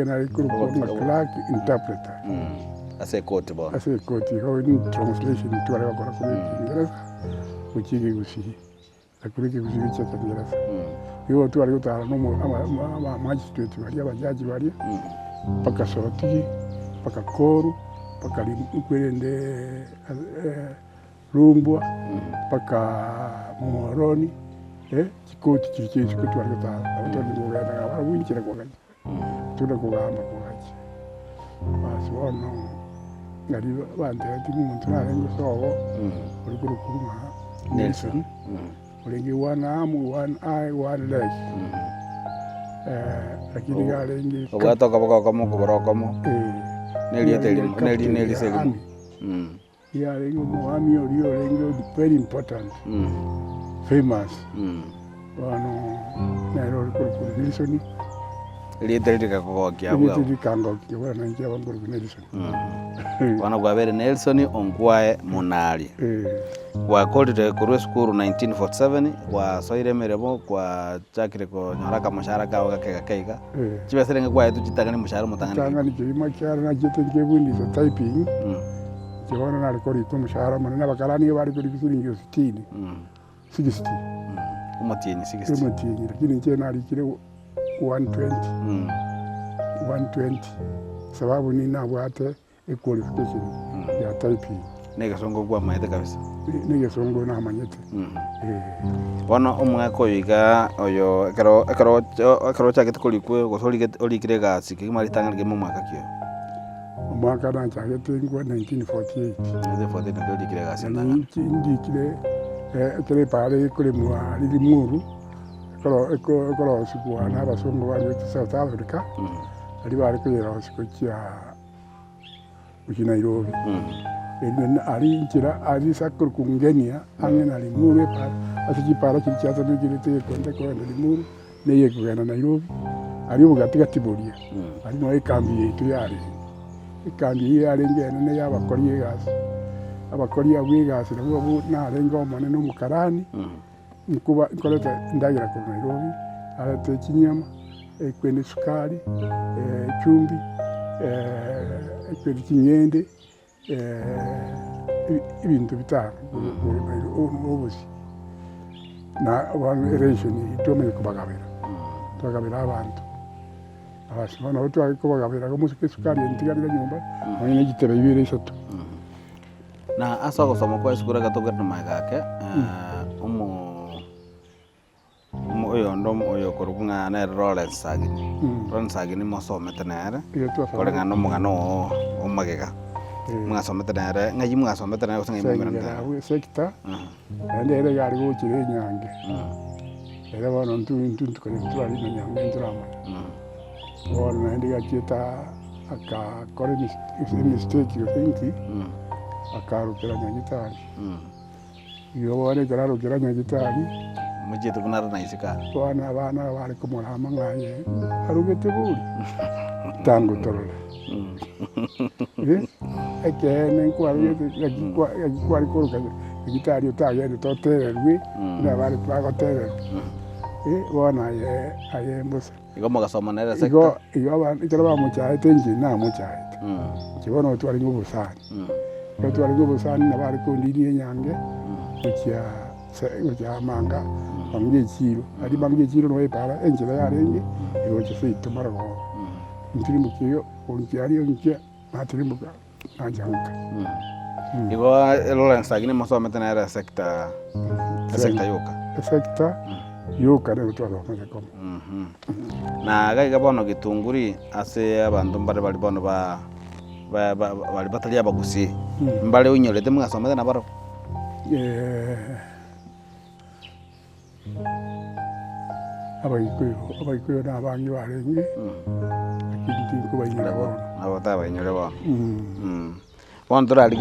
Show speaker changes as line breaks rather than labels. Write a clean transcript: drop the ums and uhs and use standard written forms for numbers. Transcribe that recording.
Nare korokwa ng'a clerk interpreter.
Ase ekoti bono.
Ase ekoti igo translation tware gokora korwa ekingeresa gochia ekegusii, na korwa ekegusii gochia ekengeresa. Igo tware gotara na omo ama ama amagistrate baria abajaji baria, mpaka Sorotigi, mpaka Koru, mpaka rim kwerende Rumbwa, mpaka Muhoroni, chikoti chiria chia isiko tware gotara, nabo tware kogenda barabwo inchera kogacha. Tore kogamba kogacha, basi bono nari bantebetie ng'a omonto narenge sobo ore korokwa ng'a Nelson, orenge one arm, one eye, one leg, lakini iga arenge
Obwate okoboko okomo okogoro okomo, na erieta erimo, na eri- na eriso erimo.
Iga arenge omoami oria orenge very important, famous, bono nere ore korokwa Nelson.
Erieta riria rikakogokia abwo
Erieta
abwo.
rikangokia bono inche aba nkorokwa Nelson.
Bono kwabeire Nelson Onkwae Monari.
Eh.
Gwakorire korwa esukuru 1947, gwasoire emeremo, gwachakire konyora akamoshahara kao gake gake iga.
Eh.
Chibesa renge kwaetwe chitang'ani omoshahara omotang'ani kegima.
Ritang'ani kegima ekiagera nachiete nkebundisa typing, inche bono nare korikwa omoshahara omonene, abakarani nigo bare korikwa siringi sitini, sixty.
Omotienyi sixty.
Omotienyi, lakini inche narikire 120, 120, sababu ninabwate Equalification ya typing.
Na egesongo nkwamaete kabisa.
Na egesongo namanyete. Eh.
Bono omwaka oyo iga oyo ekero ekero ekero ochagete korikwa gose origete orikire egasi kegima ritang'ani kegima omwaka ki oyo?
Omwaka nachagete nkwa 1948.
1948 naki orikire egasi
Nari
entang'ani.
inche ndikire ekero epaara ekoremwa Limuru, ekero eko ekorosigwa na abasongo barwete South Africa, baria bare koyerosia gochia. gochia Nairobi. Erinde aria inchera aria ase akorokwa Ngenia ang'e na Limuru epara, ase chipara chiria chiatamekirete egekonde kogenda Limuru na eye ekogenda Nairobi, aria obogati gati boria, aria noo ekambi yaito yarenge. Ekambi eyio yarenge enene ya abakori egasi, abakori abwo egasi nabwo abwo narenge omonene omokarani. Nkoba nkoreta endagera korwa Nairobi, narete chinyama, ekwende esukari, echumbi, ekwende ching'ende, ebinto bitano korwa Nairobi na obosie. Na bono eration eyio twamanya kobagabera, twagabera abanto. Basi bono nabo tware kobagabera omosike esukari entigarire nyomba, nonya na chitebe ibere isato.
Na ase ogosoma kwa esukuru agatogera magega ake, omo omo oyonde omo oyokorokwa ng'a nere Lawrence Sagini. Lawrence Sagini mosomete nere, koreng'ana na omogano oo o magega, mwasomete nere, ng'ai mwasomete nere gose ng'ai mwaumeranete
Sengera
nere?
abwo esector, naende ere iga are gochera enyange, ere bono intwe intwe ntukanya nturarina nyange nturamanya. Bono naende iga achiete akakora emistake gose inki, akarokera nyagetari. Igo bono ekero arokera nyagetari,
Mochiete buna are na isiko aa.
bono abana aba bare komorama ng'a aye arogete bori, tango torore. Ekeene nkwarogete naki kwa naki kware koroka nyagetari otagende otererwe buna bare bagotererwa. Bono aye aye mbosa.
Igo mogasoma nere
Igo
sector.
igo aba ekero bamochaete inche namochaete, inche bono twarenge obosani, ekero twarenge obosani nabo are kondiria enyange gochia se gochia manga manga echiro, aria manga echiro nabo epara enchera yarenge egocha seito marogoba, ntirimbokia igo gochia aria nchia natirimboka nacha nka.
Igo Lawrence Sagini mosomete nere esector esector yoka.
Esector yoka nero twasomete komo.
Na iga iga bono Gitunguri ase abanto mbare baria bono ba ba ba baria batari abagusii, mbare oinyorete mwasomete nabarabwo?
Abaikuyu, abaikuyu na abange barenge, lakini tinkobainyora bono.
Nabo otabainyore bono. Bono torarigie.